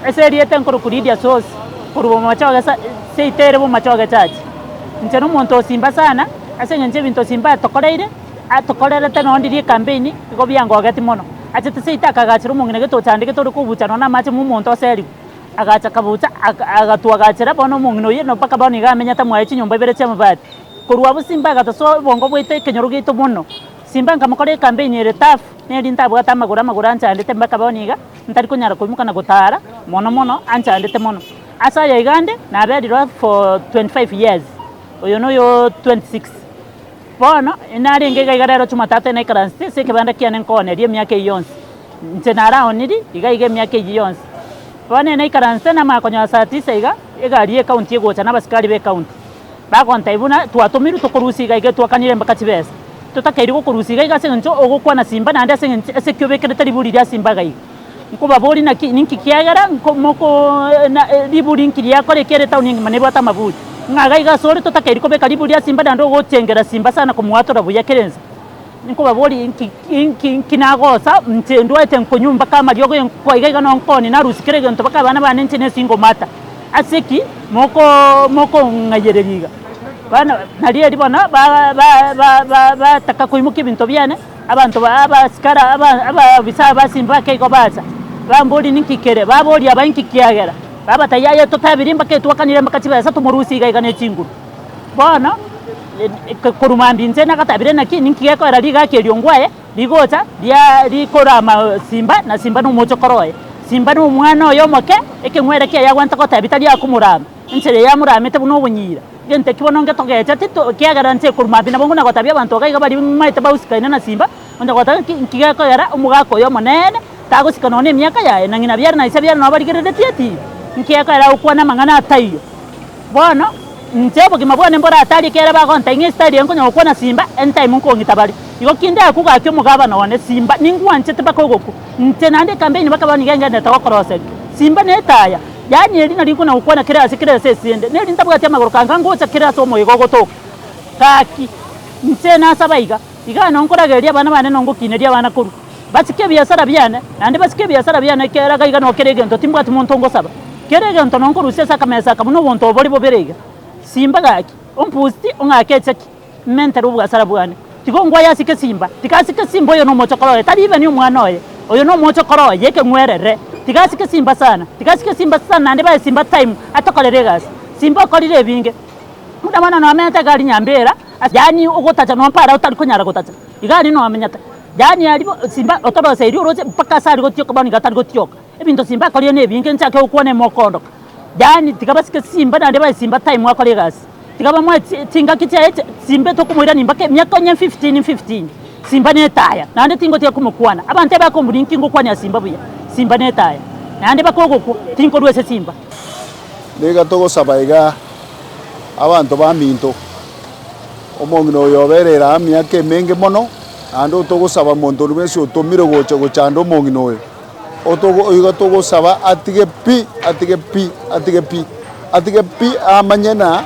Ase erieta nkorokwa Lydia Sosi, korwa Bomachoge sa seito ere Bomachoge Church. Inche nomonto o Simba sana, ase eng'encho ebinto Simba atokoreire, atokorerete nonye ndiria ecampaign, igo biangogeti mono. Achete seito akagachera omong'ina gete ochandegete ore kobucha nonye na amache mo omonto oserigwe, agacha akabucha aka agatuagachera bono omong'ina oyio no mpaka bono iga amenyete mwaye chinyomba ibere chia amabati. Korwa abwo Simba agatosoa obongo bwaito ekenyoro giaito mono. Simba nkamokora ecampaign ere tough, neri ntabwate amagoro amagoro anchandete mpaka bono iga. ntari konyara koimoka na gotaara, mono mono anchandete mono. Ase aya iga ande, naberire oo for 25 years, oyo noyo 26. Bono, narenge iga iga rero jumatatu naikaransete ase ekebanda kiane nkooneria emiaka eyio yonsi. Inche naraoniri iga iga emiaka eyio yonsi. Bono naikaransete namanya konyora saa tisa iga, egari ya ecounty egocha na abasikari ba ecounty. Bagontebia buna twatomirwe tokorusia iga iga twakanire mpaka chibesa. Totakeire gokorusia iga iga ase eng'encho ogokwana simba naende ase eng'encho ase ki obekerete riburi ria simba iga iga. Nkobaboria naki ninki kiagera nko moko na riburi nki riakora ekiagera etown engima nebwate amaburi. Ng'a iga iga asore totakeiri kobeka riburi ria simba naende ogochengera simba sana komoatora buya kera ensa. Nkobaboria inki inki inki nagosa inche ndwete nkonywa mpaka amariogo enkoa iga iga nonkoni narusia kera egento mpaka abana bane inche ne single mother. Ase ki moko mokong'ayereria iga? Bono nario erio bono ba ba ba ba bataka koimokia ebinto biane, abanto ba abasikari aba abaafisa ba simba ake igo bacha, bamboria ninki kere, baboria aba inki kiagera, babatebia aye totebirie mpaka etwakanire mpaka chibesa tomorusie iga iga ne chinguru. Bono, korwa mambia inche nagatabire naki, ninki gekoera rigaki erio ngwaye, rigocha ria rikorama simba, na simba nomochokoro oye. Simba nomwana oye omoke, ekeng'were kiaye agwenerete gotebia tari akomorama, enchera eye amoramete buna obonyira. Egento ekio bono ngetogecheti to ekiagera inche korwa mambia nabo ngona gotabia abanto iga iga baria maete bausikaine na simba, onye goteba nki nki gekogera omogaka oyo omonene, tagosika nonya emiaka yaye, na ng'ina biara na ise biara nabo barigereretie etibi, nki gekogera agokwana amang'ana ataiyo. Bono, inche obogima bwane mboratarie ekiagera bagontebia ng'a esitari eye nkonya gokwana simba, anytime nkong'ita bare. Igo kinde akwo gaki omogabana one, simba, ningwanchete mpaka ogokwa. Inche naende ekambeini bakaba nigo engenderete gokoroseria. Simba netaya, yaani eri nari nkona gokwana kera ase kera ase esende, neri ntabwati amagoro kanga ngocha kera ase omoyega ogotoka. Gaki, inche nasaba iga, igaa nonkoragereria abana bane nongokineria abana korwa. Basike ebiasara biane, naende basike ebiasara biane ekiagera iga iga noo kera egento timbwati monto ngosaba. Kera egento nonkorusia ase akamesa aka buna obonto obo bore bobere iga. Simba gaki, ompusti ong'ake echeki, mmentere obwasara bwane. Tiga ongwaye asike simba, tiga asike simba oyo nomochokoro oye, tari even omwana oye, oyo nomochokoro oye ekeng'werere. Tiga asike simba sana, tiga asike simba sana naende bae simba time atokorere egasi. Simba okorire ebinge, buna bono nomenyete egari nyambera, yaani ogotacha nompara otari konyara gotacha, iga aria nomenyete. Yaani aria bo simba otoroseirie oroche mpaka ase aria gotioka bono iga atari gotioka. Ebinto simba akorire nebinge nchake gokwana emokondoka. Yaani tiga basike simba naende bae simba time akore egasi. Tiga bamoe chi chingaki chiaye chi simba tokomoirania mpaka emiaka onye fifteen fifteen. Simba netaya, naende tingotiga komokwana. Abanto ebakomburia inki ngokwanera simba buya, simba netaya. Naende mpaka ogokwa, tinkorwa ase simba. Niga togosaba iga abanto baminto. Omong'ina oyo obereire aa emiaka emenge mono, naende otogosaba monto onde bwensi otomire gocha gochanda omong'ina oyo, otogo igo togosaba atige pi, atige pi, atige pi, atige pi amanye ng'a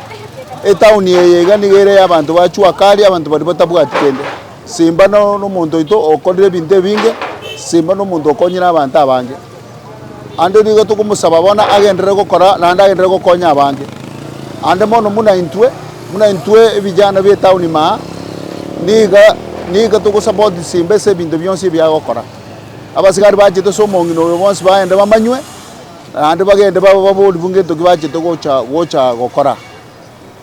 etown eye iga nigo ere ya abanto ba jua kali, abanto baria batabwati kende. Simba no omonto oito okorire ebinto ebinge, simba na omonto okonyire abanto abange. Ande nigo tokomosaba bono agenderere gokora naende agenderere gokonya abange. Ande mono buna intwe, buna intwe ebijana bie etown ime aa, niga niga togosapoti Simba ase ebinto bionsi ebi agokora. Abasigari bachete ase omong'ina oyo bonsi bagende bamanywe, naende bagende babe baborigwe ngento ki bachete gocha gocha gokora.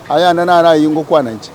Ayande naro ayio ngokwana inche.